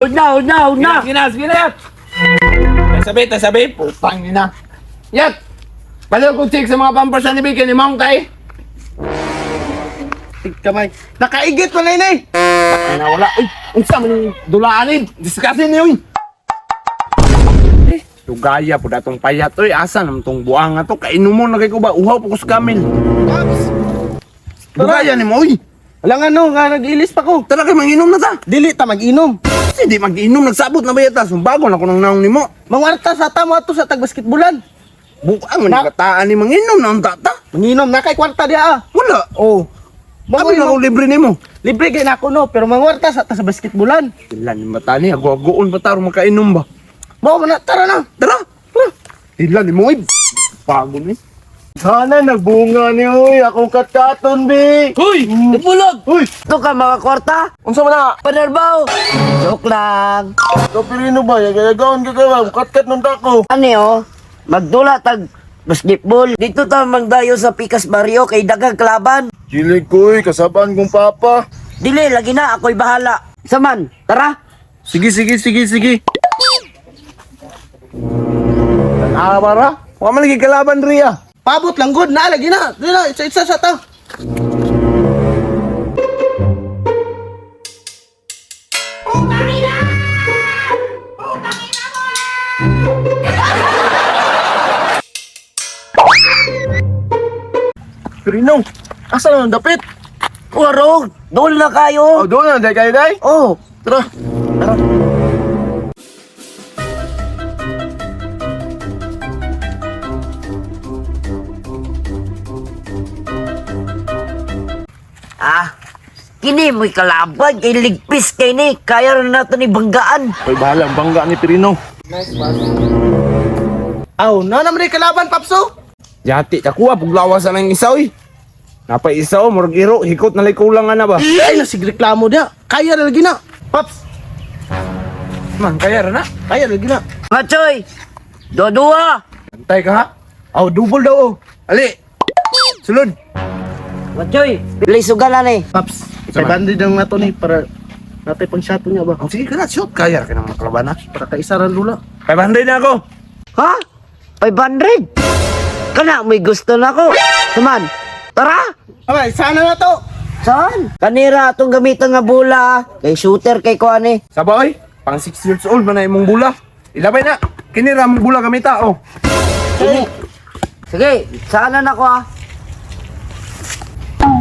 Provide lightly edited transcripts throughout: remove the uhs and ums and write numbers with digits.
Huwag na, huwag na, huwag na. Sige na, sige na, yat. Tasabi, tasabi. Putang ina. Yat! Baliw ko check sa mga pampers ni Bacon ni Mong kay. Kamay. Nakaigit man na eh. Ana wala. Uy, unsa man yung dulaan eh. Discuss niyo yun. Eh, Lugaya po datong payat oy. Asa naman tong buang nga to? Kainumo na kay ko ba? Uhaw po ko sa kamil. Paps! Lugaya ni mo oy. Wala nga no, nga nag-ilis pa ko. Tara kay manginom na ta. Dili ta mag-inom. Kasi di mag-inom, nagsabot na ba yata? Sumbago na ko ng naong nimo. Mangwarta sa ta mo ato sa tag-basketballan. Buang man kataan ni manginom na ang tata. Manginom na kay kwarta diya ah. Wala. Oh. Abi na ko libre nimo. Libre kay nako no, pero mangwarta sa ta sa basketballan. Ilan ni mata ni ago-agoon pa taro makainom ba? Mao man na, tara na. Tara. Tara. Ilan ni mo oy. Bago ni. Sana nagbunga ni oy, akong katkaton bi. Huy! Napulog! Uy, Ito ka mga kwarta. unsa man na? Panarbaw. Joke lang. Kapirino ba? Yagayagaon ka ka, katkat nun tako. Ano oh? Magdula tag basketball. Dito ta magdayo sa Pikas Barrio kay daghang kalaban. Dili koy, kasabaan kong papa. Dili lagi na ako'y bahala. Saman, tara. Sige, sige, sige, sige. Ah, para. Wa man lagi kalaban riya. Pabot lang gud na lagi na. Di na, isa-isa sa ta. Pirino, asa na ang dapit? Waro, doon na kayo. Oh, doon na, day kayo day. Oh, Tara. Tara. ah. Kini mo'y kalaban kay ligpis kay ni. Kaya rin nato ni banggaan. Ay, bahala ang bangga ni Pirino. Aw, na naman rin kalaban, Papso. Yati ka kuha puglawas na ng isa oy. Napay isa oh, murag iro, hikot na lay kulang nga na ba. Ay, nasigreklamo dia. Kaya na lagi na. Paps, Man kaya ra na. kaya lagi na. Mga choy, dua-dua. Antay ka ha. Aw, double daw oh. Ali. Sulod. Mga choy, pilay sugalan eh. Paps, 500 ang nato ni para natay pang shato niya ba? Oh, sige ka na, shoot kaya ra ka ng mga kalaban ha. Para kaisaran lula. 500 na ako. Ha? 500? Kana, may gusto na ako. Saman, tara! Okay, sana na to. Saan? Kanira atong gamitan nga bola. Kay shooter kay kuan eh. Saba oy, pang 6 years old man na imong bula. Ilabay na. Kini ra mong bula gamita oh. Sige, sana na ko ah.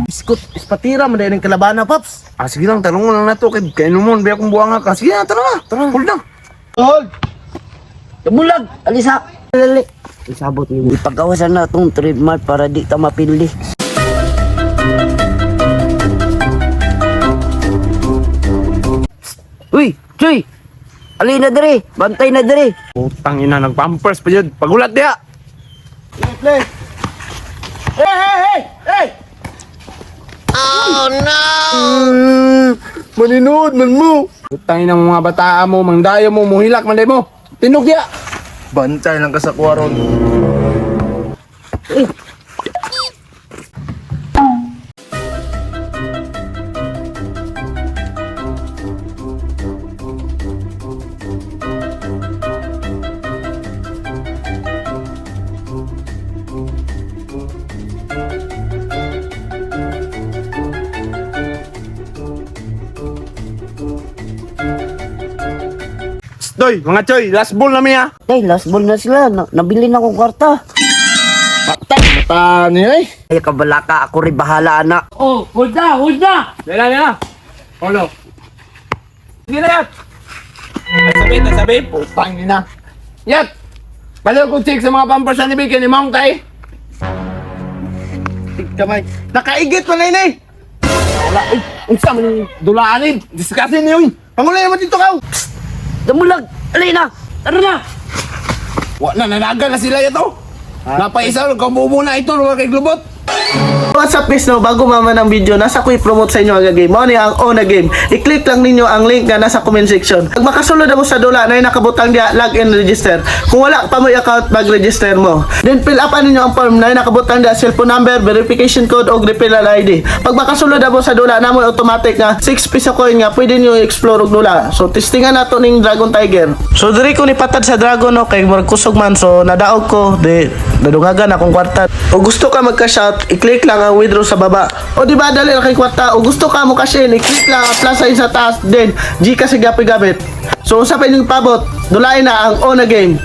Biskot, ispatira man dahil ng kalabana, Paps. Ah, sige lang, tanong mo lang na to kay kainomon ba akong buanga ka. Sige na, tara na. Tara, hold na. Hold. Bulag, alisa. Lali. Isabot niyo. Ipagawasan na itong trademark para di ta mapili. Uy, Choy! Ali na dire, bantay na dire. Putang ina, nagpampers pa yun. Pagulat diya. Play, play. Hey, hey, hey, hey! Maninood man mo. Putang ina mga bataa mo, mangdayo mo, muhilak man mo. Tinog diya. Bantay lang ka sa kuwaron. Doy, mga choy, last ball na mi ha. Tay, last ball na sila. Nabili na akong kwarta. Patay, mata niya eh. Ay, kabalaka, ako rin bahala, anak. Oh, hold na, hold na. Dala na. Olo. Sige na, yat. Sabi, sabi, putang ina. Yat. Baliw ko check sa mga pampers ni Bacon ni Mong kay. Kamay. Nakaigit man na eh. Wala, uy, unsa man yung dulaan eh. Discuss niyo yun. Pangulay naman dito ka. Damulag, alay na. Tara na. Wa na, nanaga na sila yato. Napaisa, kabubo na ito, lugar kay Glubot. What's up, guys, no? Bago mama ng video, nasa ko i-promote sa inyo ang game. Mao ni ang Ona Game. I-click lang ninyo ang link na nasa comment section. Pag makasulod mo sa dula, na nakabutang diya, login, register. Kung wala pa mo account, mag-register mo. Then fill up ninyo ang form na nakabutang diya, cellphone number, verification code, o referral ID. Pag makasulod mo sa dula, namo automatic nga 6 piso coin nga pwede niyo i-explore og dula. So testingan nato ning Dragon Tiger. So diri ko nipatad sa Dragon, no, kay murag kusog man, so nadaog ko di nadungagan akong kwarta. O gusto ka magka-cash out, i-click lang ang withdraw sa baba. O di ba dali ra kay kwarta? O gusto ka mo cash in, i-click lang ang plus sign sa taas, then GCash sa gabi-gabit. So usa pa inyong pabot, dulain na ang Ona Game.